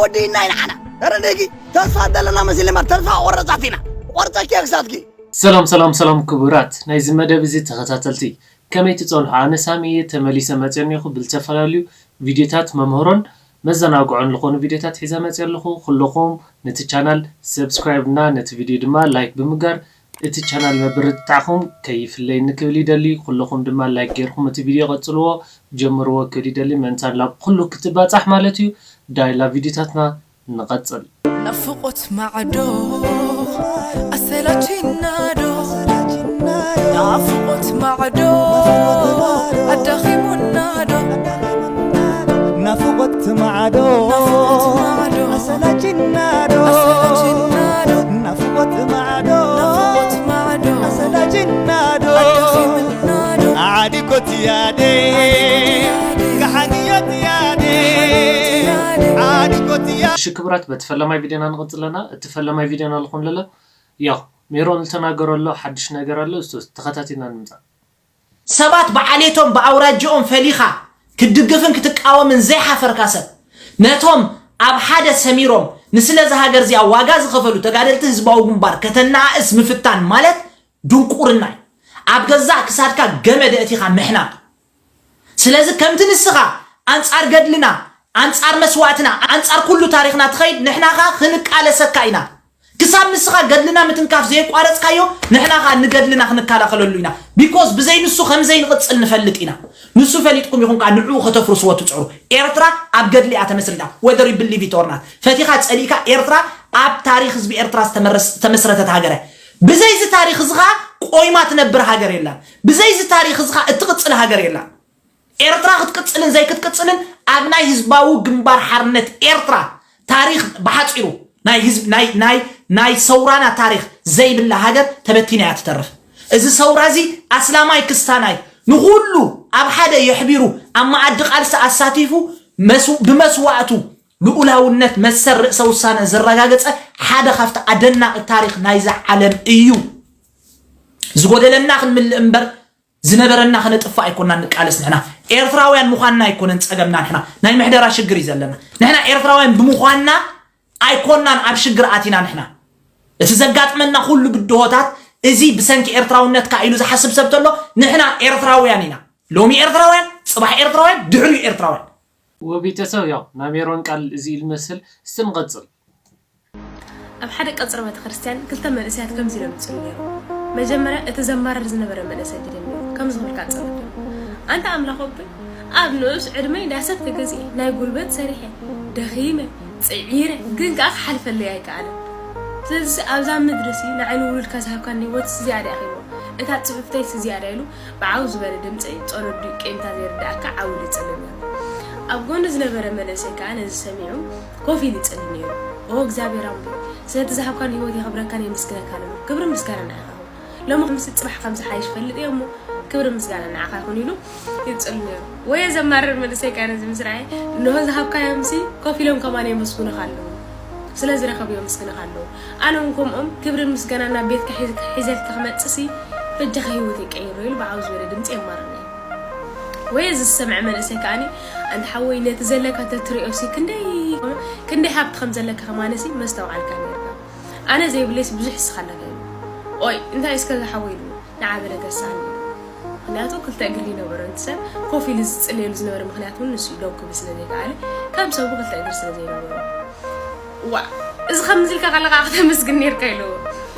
ወዲና ኢና ንዓና። ተረዲእኪ? ተስፋ ዘለና መሲልና እምበር ተስፋ ቆረጻት ኢና። ቆርጸኪ እየ ክሳትኪ። ሰላም ሰላም ሰላም ክቡራት ናይዚ መደብ እዚ ተኸታተልቲ፣ ከመይ ትጸንሑ? ኣነ ሳሚ እየ፣ ተመሊሰ መጽየ እኒኹ ብዝተፈላለዩ ቪድዮታት መምህሮን መዘናግዖን ዝኾኑ ቪድዮታት ሒዘ መጽየ ኣለኹ። ኩልኹም ነቲ ቻናል ሰብስክራይብ እና ነቲ ቪድዮ ድማ ላይክ ብምግባር እቲ ቻናል ምብርትታዕኹም ከይፍለየኒ ክብል ይደሊ። ኩልኹም ድማ ላይክ ጌርኩም እቲ ቪድዮ ቀጽልዎ፣ ጀምርዎ ክብል ይደሊ። ምእንታን ላብ ኩሉ ክትባጻሕ ማለት እዩ። ዳይላ ቪድዮታትና ንቐጽል። ናፍቆት ማዕዶ ኣሰላችና ዶ? ናፍቆት ማዕዶ ኣዳኺሙና ዶ? ናፍቆት ማዕዶ ናፍቆት ማዕዶ ኣሰላችና ዶ? ኣሰላችና ዶ? ናፍቆት ማዕዶ ናፍቆት ማዕዶ ኣሰላችና ዶ? ኣዳኺሙና ዶ? ዓዲጎት ያዴ ካሓንዮት ያዴ ዓዲጎት ያ እሺ ክቡራት፣ በቲ ፈለማይ ቪድዮና ንቐጽል ኣለና። እቲ ፈለማይ ቪድዮና ዝኾን ለለ ያው ሜሮን ዝተናገሮ ኣሎ ሓድሽ ነገር ኣሎ፣ እሱ ተኸታቲልና ንምጻእ። ሰባት ብዓሌቶም ብኣውራጅኦም ፈሊኻ ክትድግፍን ክትቃወምን ዘይሓፈርካ ሰብ፣ ነቶም ኣብ ሓደ ሰሚሮም ንስለ እዛ ሃገር እዚኣ ዋጋ ዝኸፈሉ ተጋደልቲ ህዝባዊ ግንባር ከተነኣእስ ምፍታን ማለት ድንቁርና እዩ። ኣብ ገዛእ ክሳድካ ገመድ ኣእቲኻ ምሕናቕ። ስለዚ ከምቲ ንስኻ ኣንጻር ገድልና፣ ኣንጻር መስዋእትና፣ ኣንጻር ኩሉ ታሪኽና ትኸይድ፣ ንሕና ኸኣ ክንቃለሰካ ኢና። ክሳብ ንስኻ ገድልና ምትንካፍ ዘየቋረጽካዮ፣ ንሕና ኸኣ ንገድልና ክንከላኸለሉ ኢና። ቢኮዝ ብዘይ ንሱ ከም ዘይንቕጽል ንፈልጥ ኢና። ንሱ ፈሊጥኩም ኢኹም ከኣ ንዕኡ ከተፍርስዎ ትጽዕሩ። ኤርትራ ኣብ ገድሊ እያ ተመስሪታ። Whether you believe it or not፣ ፈቲኻ ጸሊእካ፣ ኤርትራ ኣብ ታሪኽ ህዝቢ ኤርትራ ዝተመረስ- ዝተመስረተት ሃገር እያ። ብዘይዚ ታሪኽ እዚ ኸኣ ቆይማ ትነብር ሃገር የላን። ብዘይዚ ታሪኽ እዚ ኸኣ እትቕጽል ሃገር የላን። ኤርትራ ክትቅጽልን ዘይክትቅጽልን ኣብ ናይ ህዝባዊ ግንባር ሓርነት ኤርትራ ታሪኽ ብሓጺሩ ናይ ህዝብ ናይ ናይ ናይ ሰውራና ታሪኽ ዘይብላ ሃገር ተበቲና እያ ትተርፍ። እዚ ሰውራ እዚ ኣስላማይ ክስታናይ ንኹሉ ኣብ ሓደ የሕቢሩ ኣብ መኣዲ ቃልሲ ኣሳቲፉ መስ- ብመስዋእቱ ልኡላውነት መሰል ርእሰ ውሳነ ዘረጋገጸ ሓደ ካብቲ ኣደናቒ ታሪኽ ናይዛ ዓለም እዩ። ዝጎደለና ክንምልእ እምበር ዝነበረና ከነጥፍእ ኣይኮናን ንቃለስ። ንሕና ኤርትራውያን ምዃንና ኣይኮነን ጸገምና። ንሕና ናይ ምሕደራ ሽግር እዩ ዘለና። ንሕና ኤርትራውያን ብምዃንና ኣይኮናን ኣብ ሽግር ኣቲና። ንሕና እቲ ዘጋጥመና ኩሉ ብድሆታት እዚ ብሰንኪ ኤርትራውነትካ ኢሉ ዝሓስብ ሰብ ተሎ፣ ንሕና ኤርትራውያን ኢና። ሎሚ ኤርትራውያን፣ ጽባሕ ኤርትራውያን፣ ድሕሪኡ ኤርትራውያን። ወቤተሰብ ያው ናይ ሜሮን ቃል እዚ ኢሉ መስል። እስቲ ንቐጽል። ኣብ ሓደ ቀጽሪ ቤተ ክርስቲያን ክልተ መንእሰያት ከምዚ ኢሎም ይጽልዩ ነይሮም። መጀመርያ እቲ ዘማርር ዝነበረ መንእሰይ ድደም ነይሩ። ከምዚ ክብል ከኣ ጸሎት ጀመረ። ኣንታ ኣምላኽ ኣቦይ፣ ኣብ ንኡስ ዕድመይ ዳሰብ ተገዚኤ፣ ናይ ጉልበት ሰሪሐ፣ ደኺመ፣ ጽዒረ፣ ግን ከኣ ክሓልፈለይ ኣይከኣለን። ስለዚ ኣብዛ ምድሪ ሲ ንዓይ ንውሉድካ ዝሃብካኒ ህይወት እዚኣ ድያ ኺሞ፣ እታ ጽፍፍተይ ሲ እዚኣ ድያ ኢሉ ብዓው ዝበለ ድምጺ ጸሎት ድዩ ቄንታ ዘይርድኣካ ዓው ኢሉ ይጽሊ ነይሩ። ኣብ ጎኑ ዝነበረ መንእሰይ ከኣ ነዚ ሰሚዑ ኮፍ ኢሉ ይጽሊ ነይሩ። ኦ እግዚኣብሔር ኣቦይ፣ ስለቲ ዝሃብካኒ ህይወት የኽብረካን የመስግነካን እብል። ክብሪ ምስጋና ንዓኻ ይኹን። ሎሚ ምስ ጽባሕ ከም ዝሓይሽ ፈልጥ እየ እሞ ክብሪ ምስጋና ንዓኻ ይኹን ኢሉ ይጽሊ ነይሩ። ወየ ዘማርር መንእሰይ ከኣ ነዚ ምስ ረኣየ፣ እንሆ ዝሃብካዮምሲ ኮፍ ኢሎም ከማን የመስግኑኻ ኣለዉ። ስለ ዝረኸቡ የመስግኑኻ ኣለዉ። ኣነ እውን ከምኦም ክብርን ምስጋናን ናብ ቤትካ ሒዝ- ሒዘልካ ክመጽእሲ በጃኻ ህይወተይ ቀይሮ ኢሉ ብዓው ዝበለ ድምጺ የማርር ነይሩ። ወይ እዚ ዝሰምዐ መንእሰይ ከኣኒ ኣንታ ሓወይ ነቲ ዘለካ ተትሪኦሲ ክንደይ ክንደይ ሃብቲ ከም ዘለካ ከማነሲ መስተውዓልካ ነይርካ። ኣነ ዘይብለይስ ብዙሕ እስኻ ኣለካ ኢሉ። ኦይ እንታይ እስከ ዝሓወይ ኢሉ ንዓ በለ ገሳኒ። ምክንያቱ ክልተ እግሪ ይነበሮ እቲ ሰብ ኮፍ ኢሉ ዝጽልየሉ ዝነበረ ምክንያት እውን ንሱ እዩ ደው ክብል ስለ ዘይከኣለ ከም ሰቡ ክልተ እግሪ ስለ ዘይነበሮ። ዋ እዚ ከምዚ ኢልካ ከለካ ከተመስግን ነርካ ኢሉ።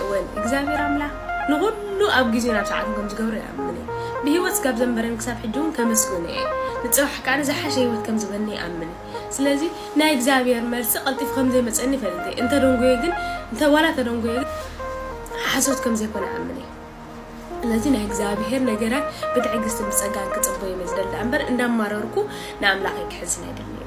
እወን እግዚኣብሔር ኣምላኽ ንኹሉ ኣብ ግዜን ኣብ ሰዓትን ከም ዝገብሮ ይኣምን እየ። ብህይወት ስጋብ ዘንበረን ክሳብ ሕጂ እውን ከመስግኖ እየ። ንጽባሕ ከኣ ዝሓሸ ህይወት ከም ዝበኒ ይኣምን እየ። ስለዚ ናይ እግዚኣብሔር መልሲ ቀልጢፉ ከም ዘይመጸኒ ይፈልጥ እየ። እንተ ደንጎየ ግን እንተ ዋላ ተደንጎየ ግን ሓሶት ከም ዘይኮነ ይኣምን እየ። ስለዚ ናይ እግዚኣብሔር ነገራት ብትዕግስትን ብጸጋን ክጽበዮም እየ ዝደሊ እምበር እንዳማረርኩ ንኣምላኸይ ክሕዝን ኣይደልን።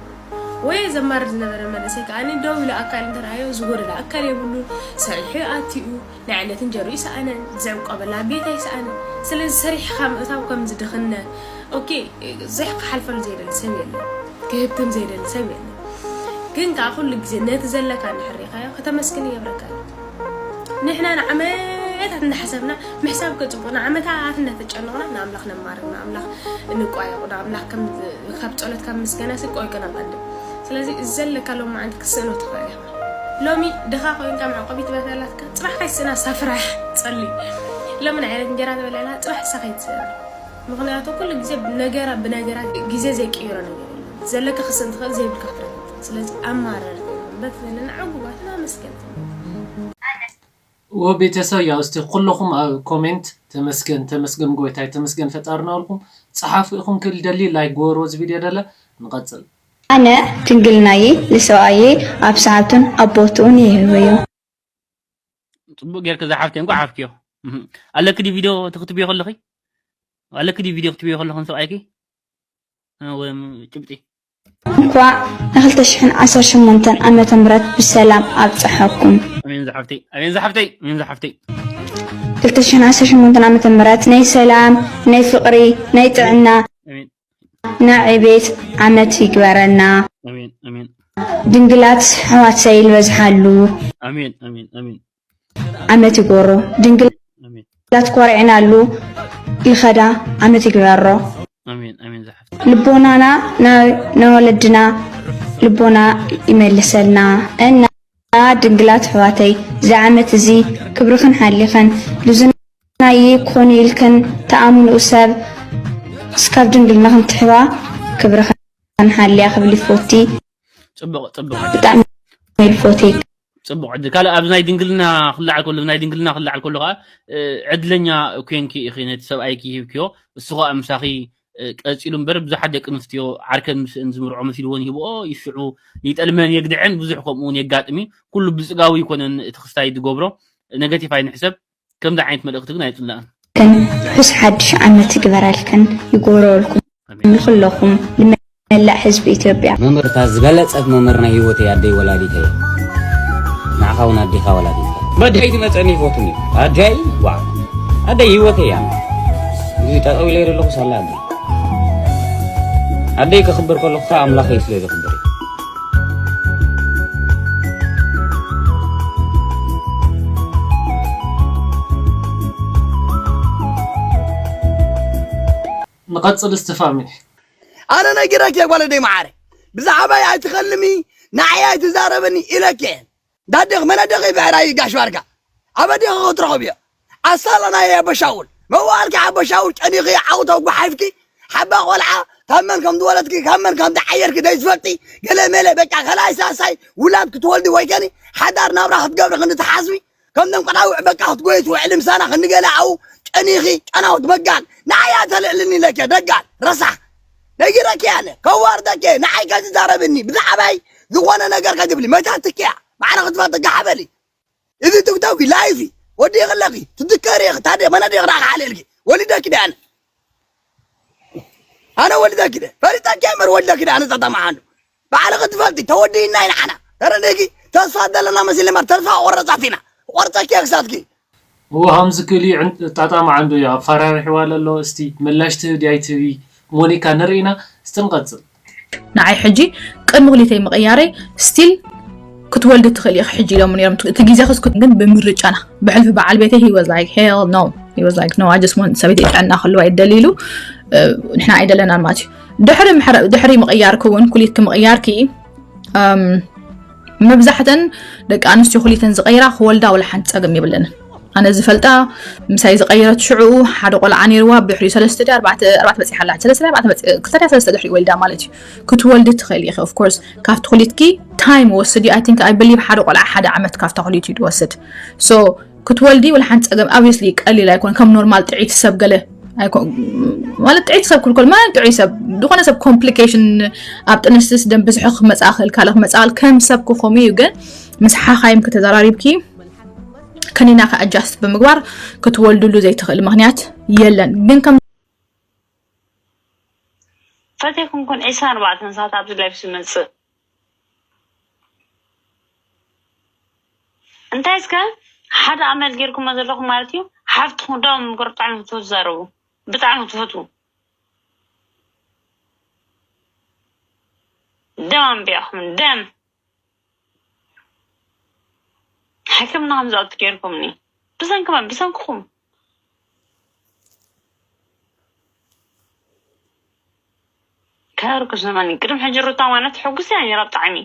ወይ ዘማርር ዝነበረ መንእሰይ ከኣ ደው ኢሉ ኣካል እንተረኣዮ ዝጎደለ ኣካል የብሉን። ሰሪሑ ኣትዩ ናይ ዕለት እንጀርኡ ይሰኣነን፣ ዝዕቆበላ ቤት ኣይሰኣነን። ስለዚ ሰሪሕኻ ምእታው ከም ዝድኽነት ኦኬ ዘይክሓልፈሉ ዘይደሊ ሰብ የለን፣ ክህብትም ዘይደሊ ሰብ የለን። ግን ከዓ ኩሉ ግዜ ነቲ ዘለካ እንድሕር ሪኢኻዮ ከተመስግን ይገብረካ እዩ። ንሕና ንዓመታት እናሓሰብና ምሕሳብ ከፅቡቕ ንዓመታት እናተጨነቕና ንኣምላኽ ነማርር ንኣምላኽ እንቋየቑ ንኣምላኽ ከም ካብ ጸሎት ካብ ምስጋና ሲ ቆይ ከነቐድም ስለዚ እዚ ዘለካ ሎማዓንቲ ክትስእኖ ትኽእል ኢኻ። ሎሚ ድኻ ኮይንካ መዕቆቢት በት ኣላትካ፣ ጽባሕ ከይትስእና ሳፍራሕ ጸሊ። ሎሚ ንዓይነት እንጀራ ተበላዕና፣ ጽባሕ ንሳ ከይትስእና። ምኽንያቱ ኩሉ ግዜ ብነገራ ብነገራ ግዜ ዘይቅይሮ ነገር የለን። ዘለካ ክስእን ትኽእል፣ ዘይብልካ ክትረክብ ትኽእል። ስለዚ ኣማረር በቲ ዘለና ዕጉባትን ኣመስገንትን። ወቤተሰብ ያው እስቲ ኩልኹም ኣብ ኮሜንት ተመስገን ተመስገን ጎይታይ ተመስገን ፈጣርና በልኩም ጸሓፉ ኢኹም ክብል ደሊ ላይክ ግበርዎ እዚ ቪድዮ ደለ ንቐጽል። ኣነ ድንግልናየይ ልሰብኣየይ ኣብ ሰዓቱን ኣብ ቦትኡን ይህበዮ። ጽቡቅ ጌርኪ ዝሓፍተይ እንኳዕ ሓፍክዮ። ኣለኪ ድዩ ቪድዮ ትክትብዮ ከለኺ? ኣለኪ ድዩ ቪድዮ ክትብዮ ከለኺ ንሰብኣይኪ? ወይም ጭብጢ እንኳዕ ን ክልተ ሽሕን ዓሰርተ ሸሞንተን ዓመተ ምህረት ብሰላም ኣብፀሐኩም። ኣሜን ዝሓፍተይ ኣሜን ዝሓፍተይ ኣሜን ዝሓፍተይ ክልተ ሽሕን ዓሰርተ ሸሞንተን ዓመተ ምህረት ናይ ሰላም ናይ ፍቅሪ ናይ ጥዕና ኣሜን ናይ ዕቤት ዓመት ይግበረልና። ኣሜን ኣሜን ድንግላት ኣሕዋት ሰይል በዝሓሉ ኣሜን ኣሜን ኣሜን ዓመት ይጎሮ። ድንግላት ኣሜን ኮሪዕናሉ ይኸዳ ዓመት ይግበሮ። ኣሜን ኣሜን ዝሓፍተይ ልቦናና ናብ ናይ ወለድና ልቦና ይመልሰልና እና ድንግላት ኣሕዋተይ እዚ ዓመት እዚ ክብርኽን ሓሊኽን ልዙናይ ክኾኑ ኢልክን ተኣምንኡ ሰብ እስካብ ድንግልናኽን ትሕባ ክብርኽን ሓልያ ክብል ይፎቲ። ጽቡቕ ጽቡቕ ብጣዕሚ ይፎቲ። ጽቡቕ ዕድል ካልእ ኣብዚ ናይ ድንግልና ክለዓል ከሎ ናይ ድንግልና ክለዓል ከሎ ከዓ እ፣ ዕድለኛ ኮንኪ ኢኺ ነቲ ሰብኣይኪ ሂብክዮ እሱ ከዓ ምሳኺ እ፣ ቀጺሉ እምበር ብዙሓት ደቂ ኣንስትዮ ዓርከን ምስእን ዝምርዖ መሲልዎን ይህብኦ ይስዑ ይጠልመን የግድዐን ብዙሕ ከምኡ እውን የጋጥም እዩ ኩሉ ብጽጋዊ ይኮነን እቲ ክስታይ ዝገብሮ ነገቲቭ ኣይንሕሰብ ከምዚ ዓይነት መልእኽቲ ግን ኣይጽላእን ክን ርሑስ ሓድሽ ዓመት ይግበረልክን ይጎረወልኩም ንኩለኹም ንመላእ ህዝቢ ኢትዮጵያ። መምህር እታ ዝበለጸት መምህር ናይ ህይወተይ ኣደይ ወላዲተይ እያ። ንዓኻ እውን ኣዴኻ ወላዲትካ። በዳይ ትመጸኒ ይፈቱን እዩ ኣደይ ዋ ኣደይ ህይወተይ እያ። እዚ ጠጠው ኢለ ዘለኹ ሳላ ኣደይ ኣደይ ከኽብር ከለኹ ከዓ ኣምላኸይ ስለ ዘኽብር እዩ። ንቐጽል እስቲ ፋሚሊ። ኣነ ነጊረኪ እየ ጓለደይ መዓረ ብዛዕባይ ኣይትኸልሚ ንዓይ ኣይትዛረበኒ ኢለኪ እየ ዳዴኽ መነደኺ ብዕራይ ጋሽ ባርካ ኣበዴኺ ክትረኸብዮ ኣሳላናየ ኣቦሻውል መዋልኪ ኣቦሻውል ጨኒኺ ዓውቶ ጓሓፍኪ ሓባ ቆልዓ ካብ መን ከም ዝወለድኪ ካብ መን ከም ዝዓየርኪ ዘይትፈልጢ ገለ መለ በቃ ከላይ ሳሳይ ውላድ ክትወልዲ ወይ ከኒ ሓዳር ናብራ ክትገብሪ ክንዲ ትሓስቢ ከምቶም ቆልዓ ውዕበካ ክትጎይ ትውዕሊ ምሳና ክንገለ ኣብኡ ጨኒኺ ጨናውት መጋል ንዓይ ኣተልዕልኒ ኢለኪ ደጋል ረሳሕ ነጊረኪ ኣነ ከዋርደኪ ንዓይ ከትዛረብኒ ብዛዕባይ ዝኾነ ነገር ከትብሊ መታትኪያ ማዕረ ክትፈትኪ ሓበሊ እዚ ቲክቶክ ላይፍ ወዲኺ ኣለኺ ትትከሪ ኢኺ ታዲያ መን ኣዲኺ ደኣ ክሓልየልኪ ወሊደኪ ደኣ ኣነ ኣነ ወሊደኪ ደ ፈሊጠኪ እምበር ወሊደኪ ደኣ ኣነ ጸጠማዓሉ ባዕልኺ ትፈልጢ ተወዲእና ኢና ንዓና ተረዲእኪ ተስፋ ዘለና መሲለ እምበር ተስፋ ቆረጻት ኢና ቆርጸኪ ክሳትኪ እወ ከምዚ ክእልዩ ጣጣም ዓንዱ እዩ ኣፈራሪሕዋ ለሎ እስቲ ምላሽ ትህብ ድያ ኣይትህብ ሞኒካ ንርኢ ኢና እስቲ ንቐጽል ንዓይ ሕጂ ቅድሚ ክሊተይ ምቕያረይ still ክትወልዲ ትኽእሊ ኢኺ ሕጂ ኢሎምኒ ነይሮም እቲ ግዜ ክስኩት ግን ብምርጫና ብሕልፊ በዓል ቤተይ he was like hell no he was like no I just want ሰበይቲ ጥዕና ክህልዋ እየ ዝደሊ ኢሉ ንሕና ኣይደለናን ማለት እዩ ድሕሪ ድሕሪ ምቕያርኪ እውን ኩሊትኪ ምቕያርኪ መብዛሕተን ደቂ ኣንስትዮ ኩሊተን ዝቐይራ ክወልዳ ወላ ሓንቲ ፀገም የብለንን ኣነ ዝፈልጣ ምሳይ ዝቀየረት ሽዑኡ ሓደ ቆልዓ ነይርዋ ብድሕሪኡ ሰለስተ ድያ ኣርባዕተ ኣርባዕተ በፂሓ ኣላ ሰለስተ ድያ ኣርባዕተ በፂ ክልተ ድያ ሰለስተ ድሕሪ ወሊዳ ማለት እዩ ክትወልዲ ትኽእል ኢኺ of course ካብቲ ኩሊትኪ time ወስድ እዩ I think I believe ሓደ ቆልዓ ሓደ ዓመት ካብታ ኩሊት እዩ ዝወስድ so ክትወልዲ ወላ ሓንቲ ፀገም obviously ቀሊል ኣይኮን ከም ኖርማል ጥዒት ሰብ ገለ ኣይኮ- ማለት ጥዒት ሰብ ክልኮል ማለት ጥዒት ሰብ ዝኾነ ሰብ complication ኣብ ጥንስስ ደም ብዝሒ ክመፅኣ ክእል ካልእ ክመፅኣ ክእል ከም ሰብ ክኾም እዩ ግን ምስ ሓኻይም ከተዘራሪብኪ ከኒና ከ adjust ብምግባር ክትወልድሉ ዘይትኽእል ምኽንያት የለን ግን ከም ፈቴኩም ኩን ዒስራን ኣርባዕተን ሰዓት ኣብዚ ላይፍ ዝመጽእ እንታይ እስከ ሓደ ኣመል ጌርኩሞ ዘለኹም ማለት እዩ ሓፍትኹም ዶ ምምክር ብጣዕሚ ክትፈቱ ትዛረቡ ብጣዕሚ ክትፈቱ ደም ኣንቢዕኹም ደም ሕክምና ከም ዝኣቱ ጌርኩምኒ ብሰንኪ መን ብሰንክኹም ርኩስ ዘመን ቅድም ሕጂ ሩታ ማለት ሕጉስ እያ ነይራ ብጣዕሚ።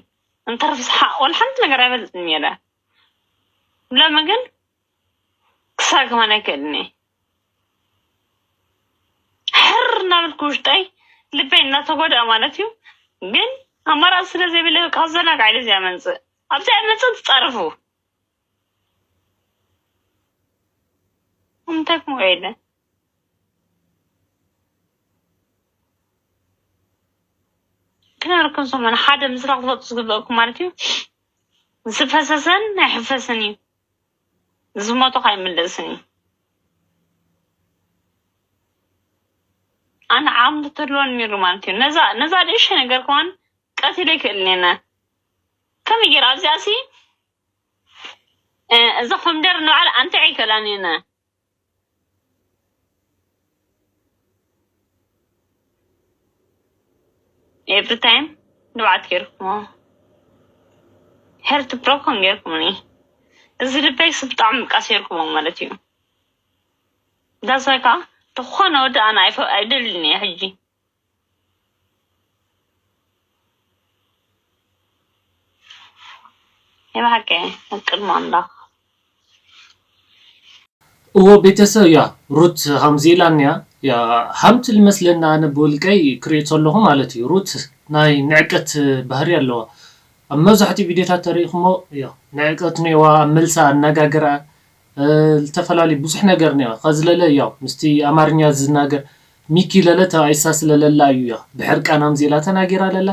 እንተርፍስሓ ወላ ሓንቲ ነገር ኣይበልጽን ነይረ። ሎሚ ግን ክሳብ ከማን ኣይክእልን እየ። ሕር እናበልኩ ውሽጠይ ልበይ እናተጎድኣ ማለት እዩ። ግን ኣማራፂ ስለ ዘይብለ ካብ ዘናግዓ ኢለ እዚኣ መንፅእ። ኣብዚኣ መንፅእ ትፃረፉ። እንታይ ክምኦ የለን። ክነርኩም ሰሙን ሓደ ምስላ ክትፈልጡ ዝግበእኩም ማለት እዩ። ዝፈሰሰን ኣይሕፈስን እዩ። ዝሞቶ ካይምለስን እዩ። ኣነ ዓቕሚ ተትህልወን ነይሩ ማለት እዩ። ነዛ ነዛ ንእሽተይ ነገር ከማን ቀቲለ ይክእል ነና። ከመይ ገይረ ኣብዚኣ ሲ እ፣ እዛ ኮምደር ንባዕላ ኣንተ ኣይከላን እየና። ኤቭሪ ታይም ንብዓት ገይርኩሞ፣ ሄርት ብሮኮን ገይርኩምኒ። እዚ ልበይ ስ ብጣዕሚ ቃሲርኩሞ ማለት እዩ። ዳሳይ ከዓ ዝኾነ ወዲ ኣነ ኣይፈ- ኣይደልን እየ ሕጂ። የባሃቀ ቅድሚ ኣምላኽ። እዎ ቤተሰብ ያ ሩት ከምዚ ኢላን እያ ያ ሃምቲ ልመስለና ኣነ ብውልቀይ ክሪኦ ከለኹ ማለት እዩ። ሩት ናይ ንዕቀት ባህሪ ኣለዋ። ኣብ መብዛሕትኡ ቪድዮታት ተሪኢኹሞ ያ ንዕቀት ነዋ፣ ኣብ መልሳ ኣነጋግራ፣ እ፣ ዝተፈላለዩ ብዙሕ ነገር ነዋ። ከዚ ለለ ያው ምስቲ ኣማርኛ ዝናገር ሚኪ ለለ ተባኢሳ ስለ ለላ እዩ ያ ብሕርቃን ኣምዚ ኢላ ተናጊራ ለላ።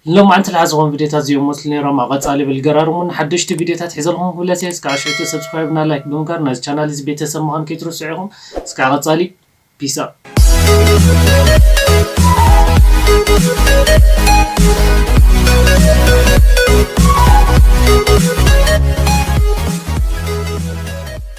ሎማዓንቲ ልሓዝኾም ቪድዮታት እዚኦም መስሉ ነይሮም። ኣብ ቀፃሊ ብልገራርሙ ንሓደሽቲ ቪድዮታት ሒዘልኹም ክብለስ እየ። እስካዕ ሽዑ ሰብስክራይብ እና ላይክ ብምግባር ናይዚ ቻናል እዚ ቤተሰብ ምዃን ከይትርስዑ ኢኹም። እስካዕ ቀፃሊ ፒስ ኣፕ።